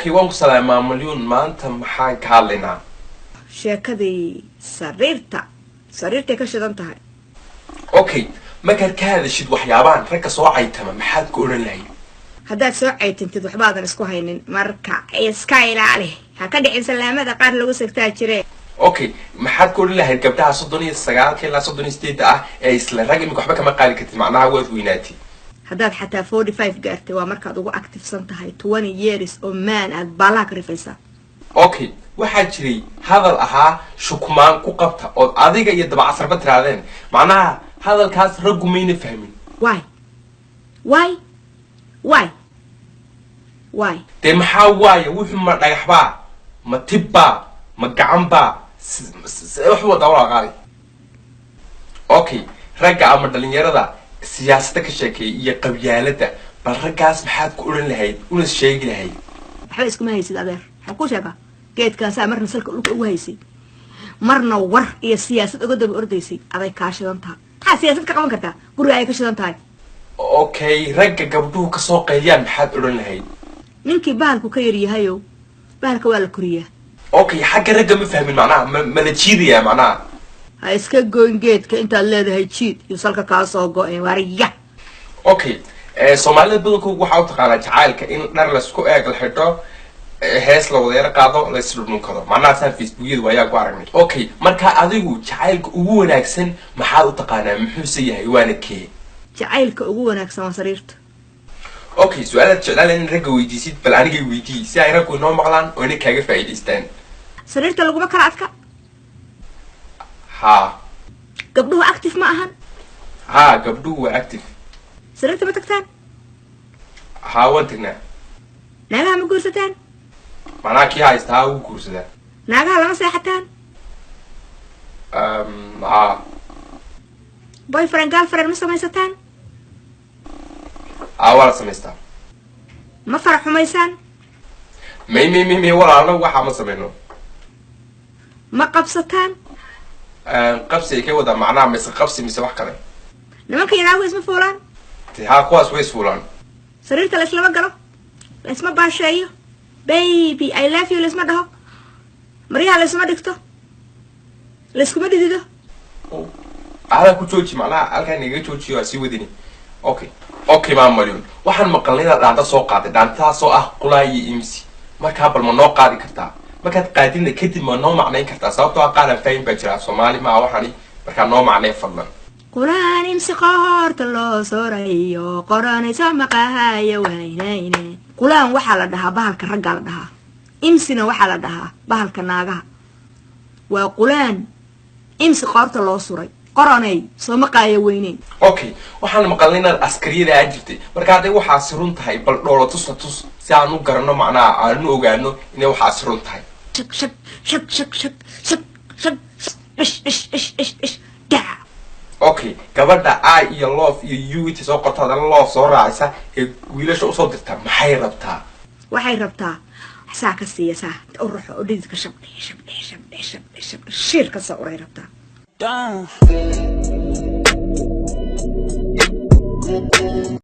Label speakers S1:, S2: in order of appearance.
S1: Okay, waan ku salaamay, Maamalyuun. Maanta maxaan ka hadlaynaa?
S2: Sheekadii sariirta, sariirtay ka shidan tahay.
S1: Okay, markaad ka hadashid waxyaabahan ragga soo caytama, maxaad ku odhan lahayd?
S2: Haddaad soo caytintid, waxbaadan isku haynin. Marka iska ilaali, ha ka dhicin salaamada qaar lagu sigtaa jire.
S1: Okay, maxaad ku odhan lahayd gabdhaha 39-ka ilaa 38-da ah ee isla rag imika waxba kama qaadi kartid, macnaha waad weynaatay?
S2: Haddaad xataa 45 gaartay, waa markaad ugu activesan tahay. 20 years oo maan aad baalaha ka rifaysaa.
S1: Okay, waxaa jiray hadal ahaa "shukumaan ku qabta" ood adiga iyo Dabacasarba tiraadeen. Macnaha hadalkaas raggu mayna fahmin.
S2: Why, why, why, why?
S1: Dee maxaa waaya? Wuxuu ma dhagaxbaa, ma tibbaa, ma gacanbaa? Wax wadaa walaa qaadi. Okay, ragga ama dhalinyarada siyaasadda ka sheekeeya iyo qabyaaladda, bal raggaas maxaad ku odhan lahayd una sheegi lahayd?
S2: Waxba iskuma haysid, adeer. Waxaan kuu sheegaa, geedkaasaa marna salka dhulka ugu haysay, marna war iyo siyaasad uga daba ordaysay. Aday kaa shidan tahay. Maxaa siyaasad ka qaban kartaa? Guriga ayay ka shidan tahay.
S1: Okay, ragga gabdhuhu kasoo qayliyaan maxaad odhan lahayd?
S2: Ninkii bahalku ka yaryahayow, bahalka waa la koriyaa.
S1: Okay, xagga ragga ma fahmin. Macnaha ma la jiidayaa macnaha?
S2: Ha iska goyn geedka intaad leedahay jiid iyo salka kaa soo go-een waarya.
S1: Okay, soomaalida badankoodu waxaa u taqaanaa jacaylka in dhar laysku eeg la xidho, hees la wada yar qaado, la isdhudhunkado. Macnaha saan Facebookyada waayaan ku aragnay. Okay, marka adigu jacaylka ugu wanaagsan maxaad u taqaanaa, muxuuse yahay, waana kee?
S2: Jacaylka ugu wanaagsan waa sariirta.
S1: Okay, su-aalaad jeclaan in ragga weydiisid, bal anigay weydii si ay raggu inoo maqlaan oo ina kaaga faa'iidaystaan.
S2: Sariirta laguma kala adka.
S1: Haa.
S2: Gabdhuhu active ma ahan?
S1: Haa, gabdhuhu waa active.
S2: Sariirta ma tagtaan?
S1: Haa, waan tagnaa.
S2: Naagaha ma guursataan?
S1: Macnaha kii haysta haa, wuu guursadaa.
S2: Naagaha lama seexataan?
S1: Haa.
S2: Boyfriend, girlfriend ma samaysataan?
S1: Haa, waa la samaystaa.
S2: Ma farax xumaysaan?
S1: May, may, may, may, walaalno, waxaa ma samayno.
S2: Ma qabsataan?
S1: Qabsi ay ka wadaa macnaha, mise qabsi mise wax kale?
S2: Nimanka iyo naaguhu isma fuulaan?
S1: Haa, kuwaas way isfuulaan.
S2: Sariirta la islama galo, la isma baasheeyo, "Baby, I love you" laisma dhaho, maryaha laisma dhigto, layskuma dhidido?
S1: Halkaa ku jooji, macnaha halkaa naga joojiyo, waa sii wadini. Okay, Maam Malyun, waxaan maqalnay inaad dhaanta soo qaaday, dhaantadaasoo ah "Qulaa iyo Imsi". Markaa bal ma noo qaadi kartaa? Markaad qaadina kadib ma noo macnayn kartaa? Sababtoo ah qaaran fahim baa jira, Soomaali maa waxani. Markaa noo macnay fadlan.
S2: Qulaan imsi qoorta loo sorayo, qoranayso maqahaya waynayne. Qulaan waxaa la dhahaa bahalka raggaa la dhahaa, imsina waxaa la dhahaa bahalka naagaha. Waa qulaan imsi qoorta loo suray, qoranay soo maqaaya weyneyn.
S1: Okay, waxaan maqalnay inaad askariyada aan jirtay. Marka hadday waxaasi run tahay, bal dhoola tusna tus si aan u garanno, macnaha aan u ogaano inay waxaasi run tahay.
S2: Shag shag shag shag shag shag shag, ish ish ish ish ish, dhac.
S1: Okay, gabadha "I" iyo "love" iyo "you" inta soo qorto haddana "love" soo raacaysa ee wiilasha usoo dirta, maxay rabtaa?
S2: Waxay rabtaa saa ka siiya, saa u ruxo oo dhididka shabdhe shabdhe shabdhe shabdhe shabdhe shiir ka soo uray rabtaa.
S3: Down.